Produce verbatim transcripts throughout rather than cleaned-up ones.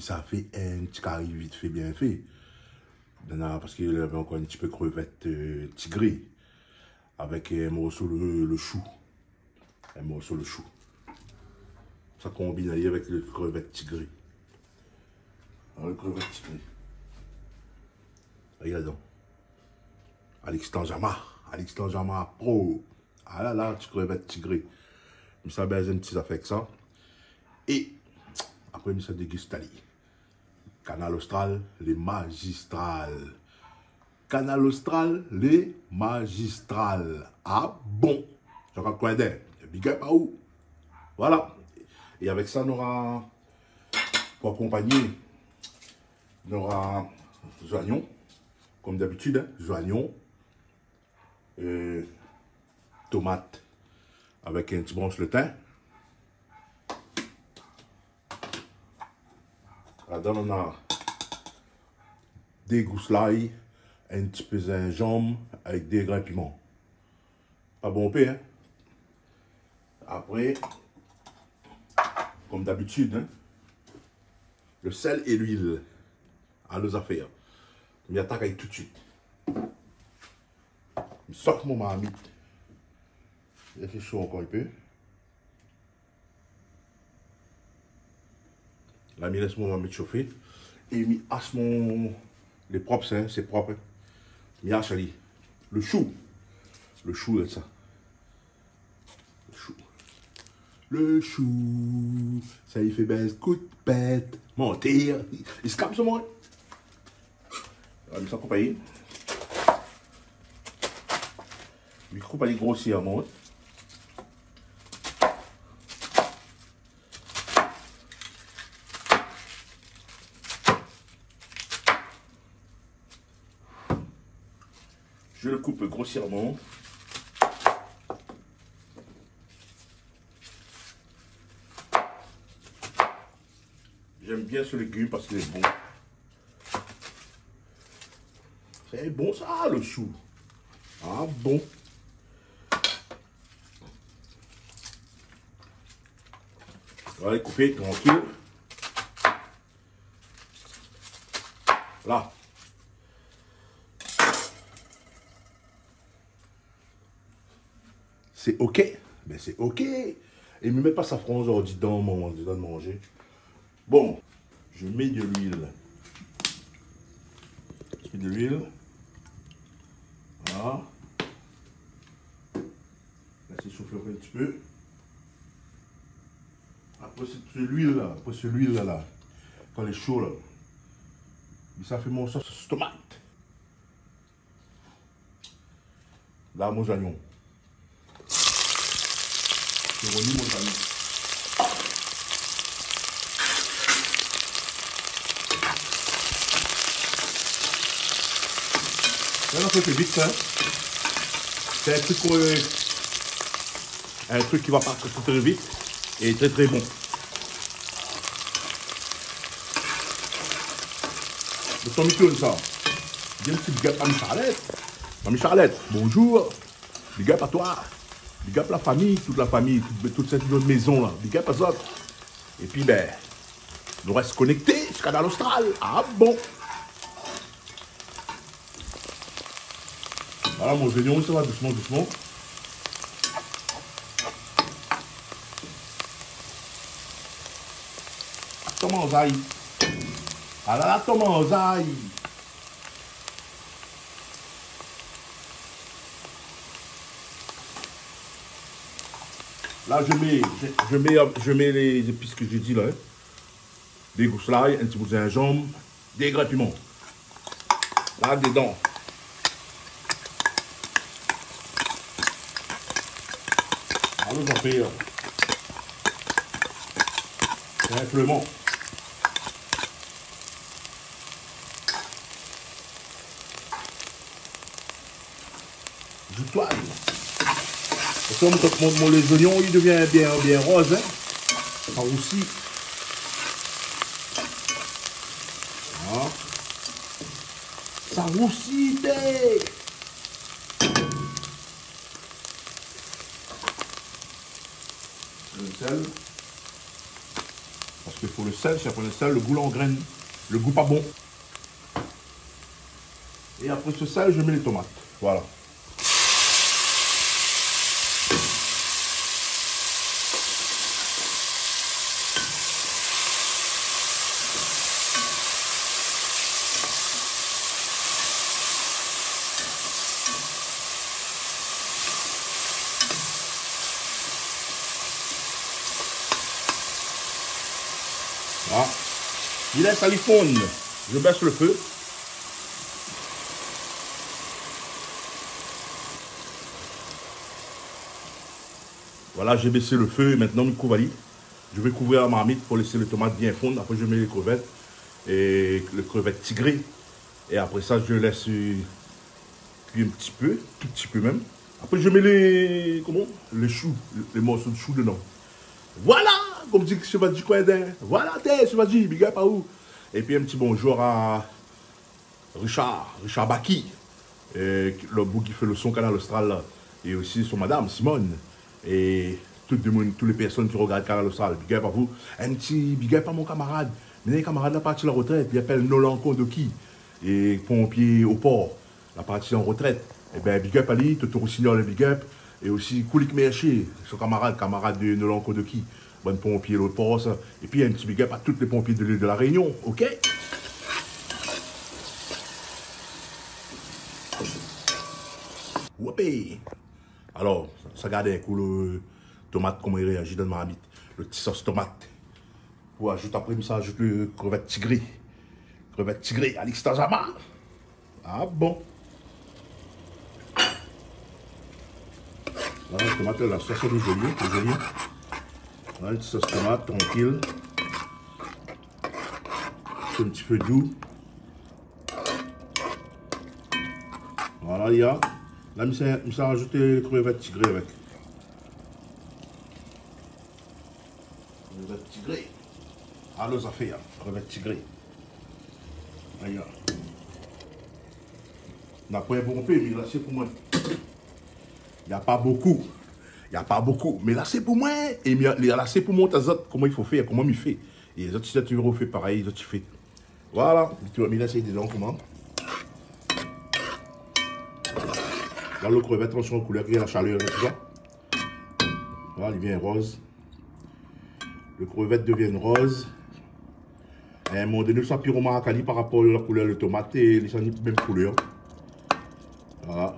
Sa fé in ti kari vit fé, bien fé. Nana, parské lavé ankor in ti pé krevèt, euh, tigré. Avèk in morso le, le shou. In morso le shou. Sa konbine ali avèk le krevèt tigré. Alor, le krevèt tigré. Regard donk. Alix Tanjama. Alix Tanjama Pro. Ah la la, ti krevèt tigré. Mi sa bèz in ti zafèr èk sa. É apré, mi sa dégis ali. Kanal Austral, le magistral. Kanal Austral, le magistral. Ah bon? Jean-Claude Coindin, big up à vous. Voilà. É avèk sa, nora, pou akonpagné, nora zoignon, konm dabitid, hein, zoignon, euh, tomat avèk in ti bransh le tin. Ladan, nana dé gous lay, in ti pé zinzanm avèk dé grin piman. Pa bonpé, hein. Apré, konm dabitid, hein, le sèl é luil. Alé zafèr. Mi atak ali tout suit. Mi sort mon marmit. Lès ali sho ankor in pé. La, mi lès mon marmit shofé. É mi ash mon, lé prop sa, hein, sé prop, hein. Mi ash ali. Le shou. Le shou, la, sa. Le shou. Le shou. Sa i fé bèz kout pèt. Montèr. I, i skap sa, mon. Alé, mi sa koup ali. Mi koup ali grosièrman. Je le coupe grossièrement. J'aime bien ce légume parce qu'il est bon. C'est bon ça, le chou. Ah bon. On va les couper tranquille. Là. C'est OK. Ben, c'est OK. É mi mèt pa safran zordi dan mon, dan manzé. Bon, je mets de l'huile. Je mets de l'huile. Voilà. Laisse chauffer un petit peu. Après, c'est de l'huile, là. Après, c'est l'huile, là, là. Quand elle est chaude, là. Sa fé mon sos tomate. La, mon zoignon. Sé roni, mon zoignon. La, nou fé vit, hein. C'est un truc, euh, un truc qui va partir très, très vite et très, très bon. Le ton mi tourn sa. Di in ti big up à Mamie Charlette. Mamie Charlette, bonjour. Big up à toi. Big up la famille, toute la famille, toute, toute cette bonne maison là. Big up à zot. Et puis, ben, nou rès konèkté sur Kanal Austral. Ah bon. Voilà, mon zoignon, sa va dousman, dousman. Tomanzay. Ah la la, tomanzay. Là, je mets, je, je mets, je mets les épices que j'ai dit là, hein. Dé gous lay, in ti bout zinzanm, dé grin piman. La dedan. Alon fé sinploman. Zoutoil. Parske mon, mon, mon, lé zoignon, i devien bien, bien roz, hein. Sa rousi. Voilà. Sa rousi, té. Le sèl. Parske fo Le sèl, si ou pran le sèl, le gou la angrin, le gou pa bon. Et après ce sel, je mets les tomates. Voilà. Voilà. Mi lès ali fonn. Je baisse le feu. Voilà, j'ai baissé le feu. Maintenant, mi kouv ali. Je vais couvrir la marmite pour laisser les tomates bien fondre. Après, je mets les crevettes et les crevettes tigrées. Et après ça, je laisse, euh, cuire un petit peu, tout petit peu même. Après, je mets les, comment, les choux, les morceaux de chou dedans. Voilà, comme dit Shevadi Coindin. Voilà, té, Shevadi, big up à vous. Et puis, un petit bonjour à Richard, Richard Baki, euh, le boug qui fait le son Kanal Austral, là, et aussi son madame, Simone, et tout le monde, toutes les personnes qui regardent Kanal Austral, big up à vous. Un petit big up à mon camarade. Mé kamarad la parti la retraite, li apèl Nolan Kondoki, é ponpié o Por. La parti an retraite. Ében, big up ali, Toto Rossignol, big up. É osi Koulik Mercier, son kamarad, kamarad de Nolan Kondoki. Bann ponpié lo Por sa. Épi in ti big up a tout lé ponpié de lil de La Rényon, OK ? Wopé ! Alor, sa gard in kou lo tomat, koman i réazi dan marmit. Lo ti sos tomat. Pou azout apré, mi sa azout lo krevèt tigré. Krevèt tigré, Alix Tajama. Ah bon. Voilà, tomat la, la sos lé zoli, lé zoli. Voilà, ti sos tomat, trankil. Sé in ti pé dou. Voilà, ya. La, mi sa, mi sa azout krevèt tigré avèk. Krevèt tigré. Alor, zafèr, krevèt tigré. Aya. Na poin bonpé, mé la sé pou moin. Na pa bokou. Na pa bokou. Mé la sé pou moin. É mi, la sé pou mont azot koman i fo fèr, koman mi fé. É zot, si zot i vé fé parèy, zot i fé. Voilà, mi lès ali dedan koman. La, lo krevèt i rann son koulèr, la shalèr, tousa. Voilà, li vien roz. Lo krevèt i devien roz. A in moman doné, sa pi romark ali par rapor la koulèr lo tomat é li sa ni mèm koulèr. Voilà.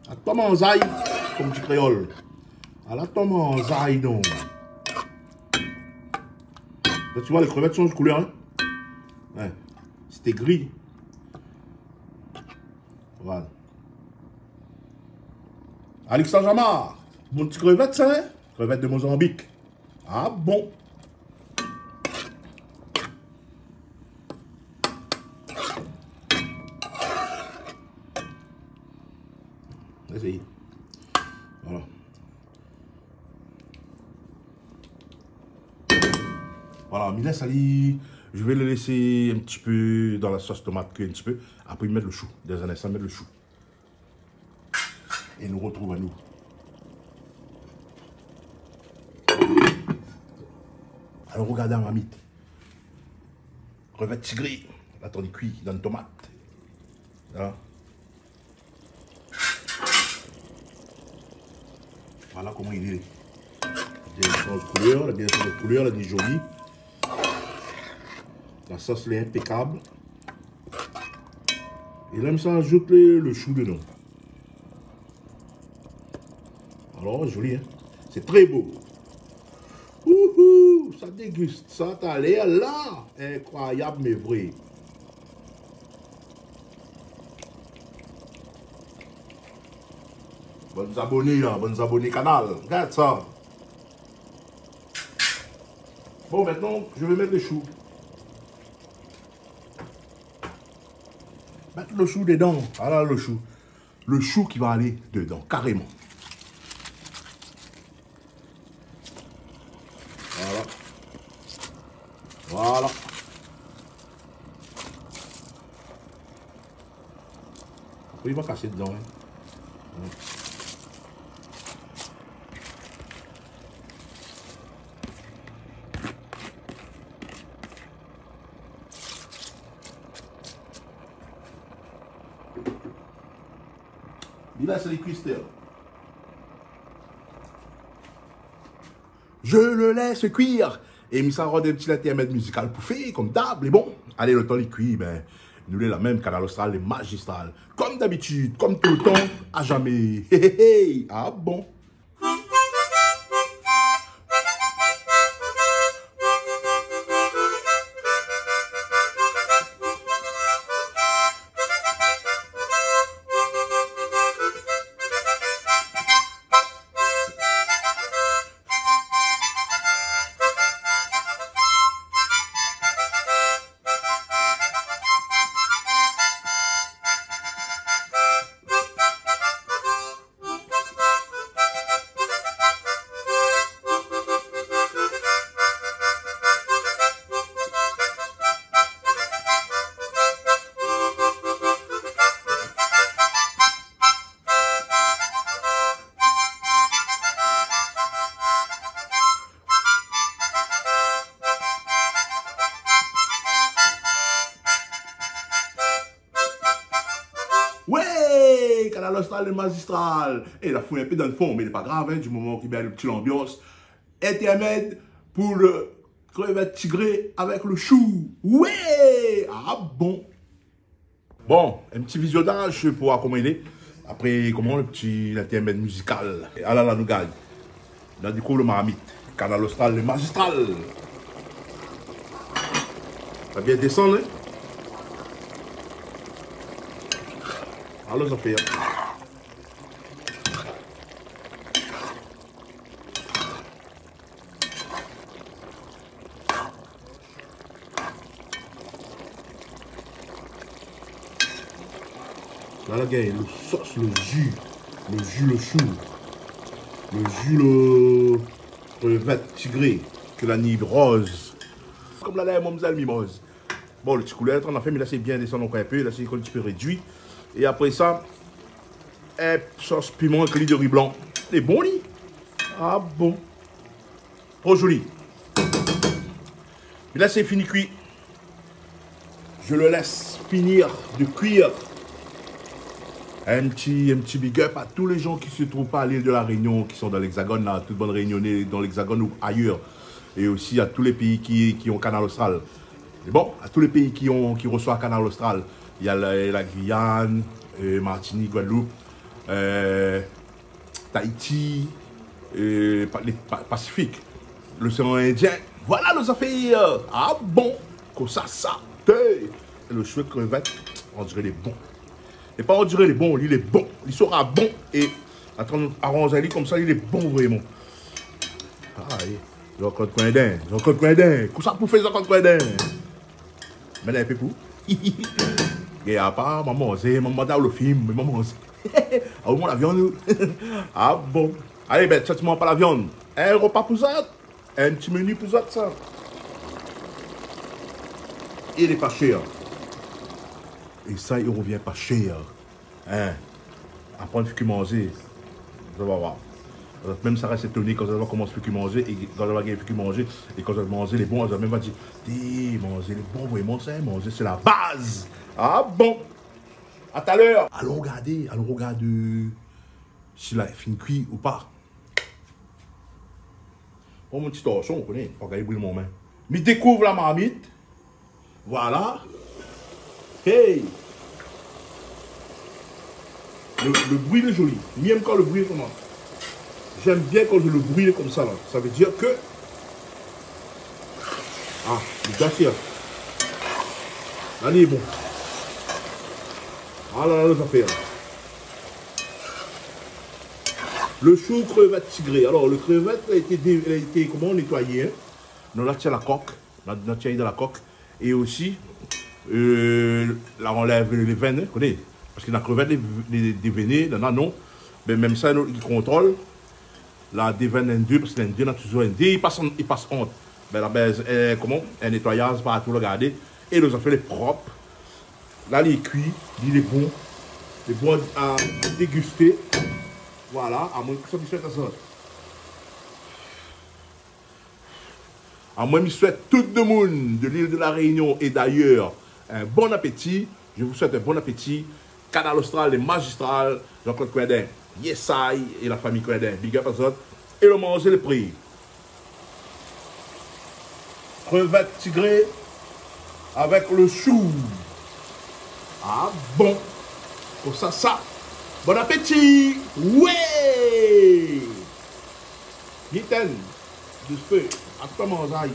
Atann manzay, konm di kréol. Ala atann manzay donk. La, ti voi, lé krevèt i sanz koulèr, in ? Oué. Sété gri. Voilà. Alix Tajama, bon ti krevèt sa, in ? Krevèt de Mozanbik. Ah bon ? Éséy. Voilà. Voilà, mi lès ali, je vais le laisser un petit peu dans la sauce tomate, cuire un petit peu. Apré, mi mèt lo shou. Dan in instan, mi mèt lo shou. É nou retrouv anou. Alor, regard la marmit. Krevèt tigré. La, atann kui dan tomat. Voilà. Voilà koman li lé. Bien sanz koulèr, la bien sanz koulèr, la ni zoli. La sos lé inpékab. É la, mi sa azout lo, lo shou dedan. Alor, zoli, in ? Sé tré bo. Ouhou, sa dégust sa talèr la. Inkroiyab, mé vré. Bann zaboné, in, bann zaboné kanal. Gard sa. Bon, maintenant, je vais mettre les choux. Mèt lo shou dedan. Voilà lo shou. Lo shou ki va alé dedan, karéman. Voilà. Voilà. Apré, li va kasé dedan, in. Oué. Li lès ali kui, Esther. Je le laisse cuire. É mi sa rod in ti lintèrmèd mizikal pou fé, konm dab, lé bon. Alé, lo tan li kui, bin, nou lé la mèm, Kanal Austral, lé mazistral. Konm dabitid, konm toultan, a zamé. Hé, hé, hé. Ah bon. Wé, Kanal Austral, lé mazistral. É, la fout in pé dan lo fon, mé lé pa grav, in, di moman ki bèl ti lanbians. Intèrmèd pou lo krevèt tigré avèk lo shou. Wé! Ah bon. Bon, in ti vizionaz pou oir koman i lé. Apré, koman, lo ti intèrmèd mizikal. Alala, nou gard. La, di kou, lo marmit. Kanal Austral, lé mazistral. Sa bien désann, in. Alor, sa fé, in. La, la gingn lo sos, lo ji, lo ji, lo shou, lo ji, lo krevèt tigré, ke la ni roz. Konm la, la, mamzèl Mimoz. Bon, lo ti koulèr, an fèt, mé la, sé bien désann ankor in pé. La, sé kan ti pé rédui. É apré sa, in sos piman èk li de ri blan. Lé bon, li. Ah bon. Tro zoli. Mé la, sé fini kui. Je le laisse finir de cuire. In ti, in ti big up à tous les gens qui se trouvent pas à l'île de la Réunion, qui sont dans l'Hexagone, là, tout bann Rényoné dan l'Hexagone ou ayèr. É osi a tout lé péi ki, ki ont Kanal Austral. Mé bon, a tout lé péi ki ont, ki resoi Kanal Austral. Na la, la Guyane, euh, Martinique, Guadeloupe, euh, Tahiti, euh, pa-, lé pa-, Pasifik, l'Océan Indien. Voilà lo zafèr. Ah bon. Konmsa, sa. Té. É lo shou krevèt, on diré lé bon. É pa on diré lé bon, li lé bon. Li sora bon. É atann, aranz ali konmsa, li lé bon vréman. Ay, Jean-Claude Coindin, Jean-Claude Coindin. Kosa pou fé Jean-Claude Coindin? Mé la, in pé pou. É apa, maman, sé maman dan lo film, maman. Ah, ou manz la viann, ou? Ah bon. Alé, bin, sèt moin pa la viann. In ropa pou zot. In ti meni pou zot, sa. É lé pa shèr. É sa, i revien pa shèr. In. Aprann fé kui manzé. Zot va oir. Zot mèm sa rès étoné kan zot va komans fé kui manzé, é kan zot va gingn fé kui manzé, é kan zot manzé lé bon, zot mèm va di, té, manzé lé bon, vréman, sa, manzé, sé la baz. Ah bon. A talèr. Alon rogardé, alon rogardé, euh, si la fine kui ou pa. Bon, mon ti torshon, ou koné, pa gingn bril mon min. Mi dékouv la marmit. Voilà. Hey! Le, le bri lé zoli. Mi èm kan le bri lé konmsa. J'aime bien quand le bri lé konmsa, la. Sa vé dir ke, ah, le gas lé, la, lé bon. Ah la la, lo zafèr. Le shou krevèt tigré. Alor, le krevèt la été dé-, la été, koman, nétoiyé, in. Nou la tir la kok. Na, na tir dan la kok. É osi, euh, la anlèv lé, lé vèn, in, koné. Parske na krevèt lé, lé, lé dévéné, nana non. Bin, mèm sa, nou, i kontrol. La dévèn in dé, parske in dé, na touzour in dé, i pas an, i pas ant. Bin, la, bin, euh, koman, in nétoiyaz partou, la gardé. É lo zafèr lé prop. La, li lé kui, li lé bon. Lé bon a, a dégusté. Voilà, amoin, sa, mi souèt azot. Amoin, mi souèt tout demoun de l'île de la Réunion et d'ailleurs un bon appétit. Je vous souhaite un bon appétit. Kanal Austral, le magistral, Jean-Claude Coindin. Yes I, é la fami Coindin. Big up azot. É lo manzé lé pré. Krevèt tigré avèk lo shou. Ah bon. Konmsa sa. Bon apéti. Wé. Miten. Disfé. Atann manzay.